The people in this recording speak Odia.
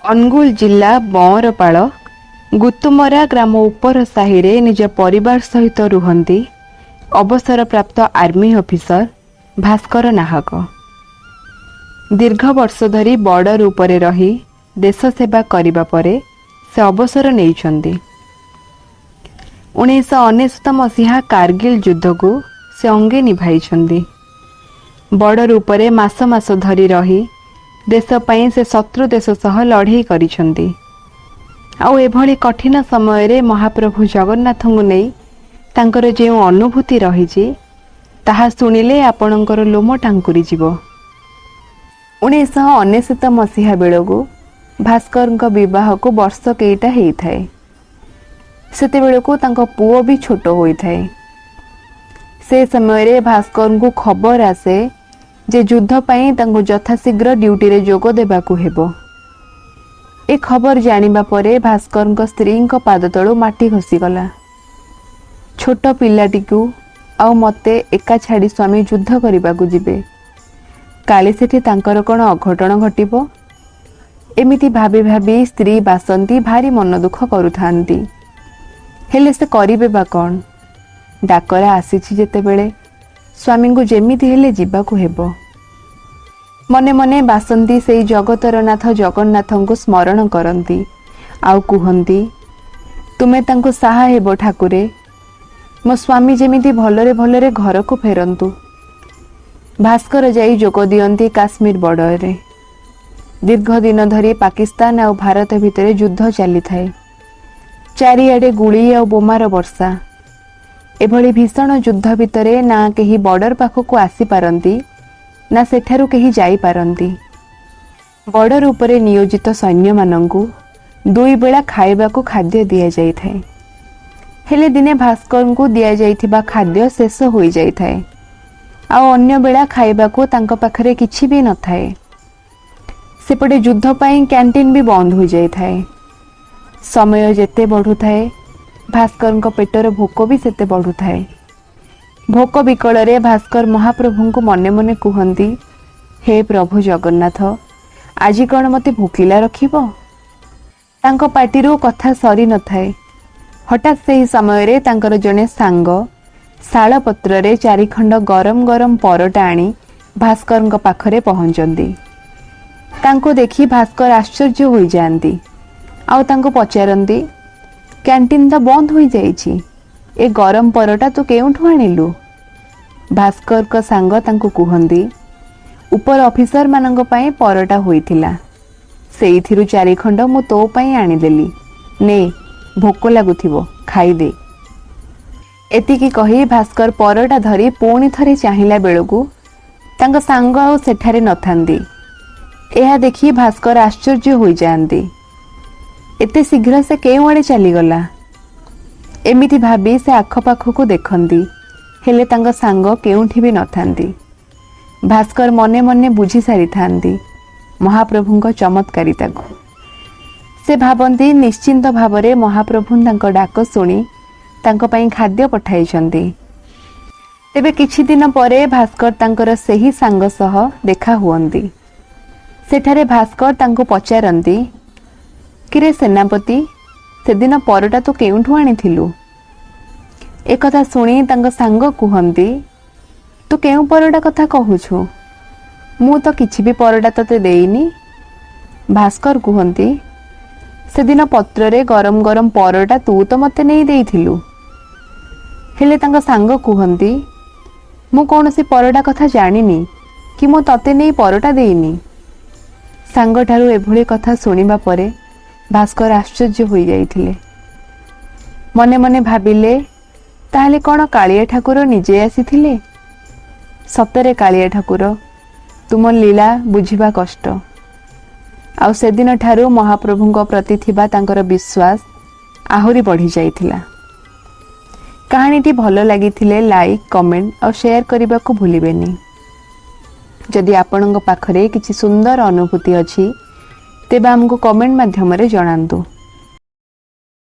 ଅନୁଗୁଳ ଜିଲ୍ଲା ବଅଁରପାଳ ଗୁତୁମରା ଗ୍ରାମ ଉପର ସାହିରେ ନିଜ ପରିବାର ସହିତ ରୁହନ୍ତି ଅବସରପ୍ରାପ୍ତ ଆର୍ମି ଅଫିସର ଭାସ୍କର ନାହକ। ଦୀର୍ଘ ବର୍ଷ ଧରି ବର୍ଡର ଉପରେ ରହି ଦେଶ ସେବା କରିବା ପରେ ସେ ଅବସର ନେଇଛନ୍ତି। 1999 ମସିହା କାର୍ଗିଲ ଯୁଦ୍ଧକୁ ସେ ଅଙ୍ଗେ ନିଭାଇଛନ୍ତି। ବର୍ଡର ଉପରେ ମାସ ମାସ ଧରି ରହି ଦେଶ ପାଇଁ ସେ ଶତ୍ରୁ ଦେଶ ସହ ଲଢ଼େଇ କରିଛନ୍ତି। ଆଉ ଏଭଳି କଠିନ ସମୟରେ ମହାପ୍ରଭୁ ଜଗନ୍ନାଥଙ୍କୁ ନେଇ ତାଙ୍କର ଯେଉଁ ଅନୁଭୂତି ରହିଛି, ତାହା ଶୁଣିଲେ ଆପଣଙ୍କର ଲୋମ ଟାଙ୍କୁରିଯିବ। 1999 ମସିହା ବେଳକୁ ଭାସ୍କରଙ୍କ ବିବାହକୁ ବର୍ଷ କେଇଟା ହେଇଥାଏ। ସେତେବେଳକୁ ତାଙ୍କ ପୁଅ ବି ଛୋଟ ହୋଇଥାଏ। ସେ ସମୟରେ ଭାସ୍କରଙ୍କୁ ଖବର ଆସେ ଯେ ଯୁଦ୍ଧ ପାଇଁ ତାଙ୍କୁ ଯଥାଶୀଘ୍ର ଡ୍ୟୁଟିରେ ଯୋଗ ଦେବାକୁ ହେବ। ଏ ଖବର ଜାଣିବା ପରେ ଭାସ୍କରଙ୍କ ସ୍ତ୍ରୀଙ୍କ ପାଦ ତଳୁ ମାଟି ଖସିଗଲା। ଛୋଟ ପିଲାଟିକୁ ଆଉ ମୋତେ ଏକା ଛାଡ଼ି ସ୍ୱାମୀ ଯୁଦ୍ଧ କରିବାକୁ ଯିବେ, କାଳେ ସେଠି ତାଙ୍କର କ'ଣ ଅଘଟଣ ଘଟିବ, ଏମିତି ଭାବି ଭାବି ସ୍ତ୍ରୀ ବାସନ୍ତୀ ଭାରି ମନ ଦୁଃଖ କରୁଥାନ୍ତି। ହେଲେ ସେ କରିବେ ବା କ'ଣ? ଡାକରା ଆସିଛି ଯେତେବେଳେ, ସ୍ୱାମୀଙ୍କୁ ଯେମିତି ହେଲେ ଯିବାକୁ ହେବ। ମନେ ମନେ ବାସନ୍ତୀ ସେଇ ଜଗତର ନାଥ ଜଗନ୍ନାଥଙ୍କୁ ସ୍ମରଣ କରନ୍ତି ଆଉ କୁହନ୍ତି, "ତୁମେ ତାଙ୍କୁ ସାହା ହେବ ଠାକୁରେ, ମୋ ସ୍ୱାମୀ ଯେମିତି ଭଲରେ ଭଲରେ ଘରକୁ ଫେରନ୍ତୁ।" ଭାସ୍କର ଯାଇ ଯୋଗ ଦିଅନ୍ତି କାଶ୍ମୀର ବର୍ଡରରେ। ଦୀର୍ଘ ଦିନ ଧରି ପାକିସ୍ତାନ ଆଉ ଭାରତ ଭିତରେ ଯୁଦ୍ଧ ଚାଲିଥାଏ। ଚାରିଆଡ଼େ ଗୁଳି ଆଉ ବୋମାର ବର୍ଷା। ଏଭଳି ଭୀଷଣ ଯୁଦ୍ଧ ଭିତରେ ନା କେହି ବର୍ଡର ପାଖକୁ ଆସିପାରନ୍ତି, ନା ସେଠାରୁ କେହି ଯାଇପାରନ୍ତି। ବର୍ଡର ଉପରେ ନିୟୋଜିତ ସୈନ୍ୟମାନଙ୍କୁ ଦୁଇ ବେଳା ଖାଇବାକୁ ଖାଦ୍ୟ ଦିଆଯାଇଥାଏ। ହେଲେ ଦିନେ ଭାସ୍କରଙ୍କୁ ଦିଆଯାଇଥିବା ଖାଦ୍ୟ ଶେଷ ହୋଇଯାଇଥାଏ ଆଉ ଅନ୍ୟ ବେଳା ଖାଇବାକୁ ତାଙ୍କ ପାଖରେ କିଛି ବି ନଥାଏ। ସେପଟେ ଯୁଦ୍ଧ ପାଇଁ କ୍ୟାଣ୍ଟିନ୍ ବି ବନ୍ଦ ହୋଇଯାଇଥାଏ। ସମୟ ଯେତେ ବଢ଼ୁଥାଏ, ଭାସ୍କରଙ୍କ ପେଟର ଭୋକ ବି ସେତେ ବଢ଼ୁଥାଏ। ଭୋକ ବିକଳରେ ଭାସ୍କର ମହାପ୍ରଭୁଙ୍କୁ ମନେ ମନେ କୁହନ୍ତି, "ହେ ପ୍ରଭୁ ଜଗନ୍ନାଥ, ଆଜି କ'ଣ ମୋତେ ଭୋକିଲା ରଖିବ?" ତାଙ୍କ ପାଟିରୁ କଥା ସରି ନଥାଏ, ହଠାତ୍ ସେହି ସମୟରେ ତାଙ୍କର ଜଣେ ସାଙ୍ଗ ଶାଳପତ୍ରରେ ଚାରିଖଣ୍ଡ ଗରମ ଗରମ ପରଟା ଆଣି ଭାସ୍କରଙ୍କ ପାଖରେ ପହଞ୍ଚନ୍ତି। ତାଙ୍କୁ ଦେଖି ଭାସ୍କର ଆଶ୍ଚର୍ଯ୍ୟ ହୋଇଯାଆନ୍ତି ଆଉ ତାଙ୍କୁ ପଚାରନ୍ତି, "କ୍ୟାଣ୍ଟିନ୍ ତ ବନ୍ଦ ହୋଇଯାଇଛି, ଏ ଗରମ ପରଟା ତୁ କେଉଁଠୁ ଆଣିଲୁ?" ଭାସ୍କରଙ୍କ ସାଙ୍ଗ ତାଙ୍କୁ କୁହନ୍ତି, "ଉପର ଅଫିସରମାନଙ୍କ ପାଇଁ ପରଟା ହୋଇଥିଲା, ସେଇଥିରୁ ଚାରିଖଣ୍ଡ ମୁଁ ତୋ ପାଇଁ ଆଣିଦେଲି। ନେ, ଭୋକ ଲାଗୁଥିବ, ଖାଇଦେ।" ଏତିକି କହି ଭାସ୍କର ପରଟା ଧରି ପୁଣି ଥରେ ଚାହିଁଲା ବେଳକୁ ତାଙ୍କ ସାଙ୍ଗ ଆଉ ସେଠାରେ ନଥାନ୍ତି। ଏହା ଦେଖି ଭାସ୍କର ଆଶ୍ଚର୍ଯ୍ୟ ହୋଇଯାଆନ୍ତି। ଏତେ ଶୀଘ୍ର ସେ କେଉଁଆଡ଼େ ଚାଲିଗଲା? ଏମିତି ଭାବି ସେ ଆଖପାଖକୁ ଦେଖନ୍ତି, ହେଲେ ତାଙ୍କ ସାଙ୍ଗ କେଉଁଠି ବି ନଥାନ୍ତି। ଭାସ୍କର ମନେ ମନେ ବୁଝି ସାରିଥାନ୍ତି ମହାପ୍ରଭୁଙ୍କ ଚମତ୍କାରିତାକୁ। ସେ ଭାବନ୍ତି, ନିଶ୍ଚିନ୍ତ ଭାବରେ ମହାପ୍ରଭୁ ତାଙ୍କ ଡାକ ଶୁଣି ତାଙ୍କ ପାଇଁ ଖାଦ୍ୟ ପଠାଇଛନ୍ତି। ତେବେ କିଛି ଦିନ ପରେ ଭାସ୍କର ତାଙ୍କର ସେହି ସାଙ୍ଗ ସହ ଦେଖା ହୁଅନ୍ତି। ସେଠାରେ ଭାସ୍କର ତାଙ୍କୁ ପଚାରନ୍ତି, "କିରେ ସେନାପତି, ସେଦିନ ପରଟା ତୁ କେଉଁଠୁ ଆଣିଥିଲୁ?" ଏକଥା ଶୁଣି ତାଙ୍କ ସାଙ୍ଗ କୁହନ୍ତି, "ତୁ କେଉଁ ପରଟା କଥା କହୁଛୁ? ମୁଁ ତ କିଛି ବି ପରଟା ତତେ ଦେଇନି।" ଭାସ୍କର କୁହନ୍ତି, "ସେଦିନ ପତ୍ରରେ ଗରମ ଗରମ ପରଟା ତୁ ତ ମୋତେ ନେଇ ଦେଇଥିଲୁ।" ହେଲେ ତାଙ୍କ ସାଙ୍ଗ କୁହନ୍ତି, "ମୁଁ କୌଣସି ପରଟା କଥା ଜାଣିନି କି ମୁଁ ତତେ ନେଇ ପରଟା ଦେଇନି।" ସାଙ୍ଗଠାରୁ ଏଭଳି କଥା ଶୁଣିବା ପରେ ଭାସ୍କର ଆଶ୍ଚର୍ଯ୍ୟ ହୋଇଯାଇଥିଲେ। ମନେ ମନେ ଭାବିଲେ, ତାହେଲେ କ'ଣ କାଳିଆ ଠାକୁର ନିଜେ ଆସିଥିଲେ? ସତରେ କାଳିଆ ଠାକୁର, ତୁମ ଲୀଳା ବୁଝିବା କଷ୍ଟ। ଆଉ ସେଦିନଠାରୁ ମହାପ୍ରଭୁଙ୍କ ପ୍ରତି ଥିବା ତାଙ୍କର ବିଶ୍ୱାସ ଆହୁରି ବଢ଼ିଯାଇଥିଲା। କାହାଣୀଟି ଭଲ ଲାଗିଥିଲେ ଲାଇକ୍, କମେଣ୍ଟ ଆଉ ସେୟାର କରିବାକୁ ଭୁଲିବେନି। ଯଦି ଆପଣଙ୍କ ପାଖରେ କିଛି ସୁନ୍ଦର ଅନୁଭୂତି ଅଛି, ତେବେ ଆମକୁ କମେଣ୍ଟ ମାଧ୍ୟମରେ ଜଣାନ୍ତୁ।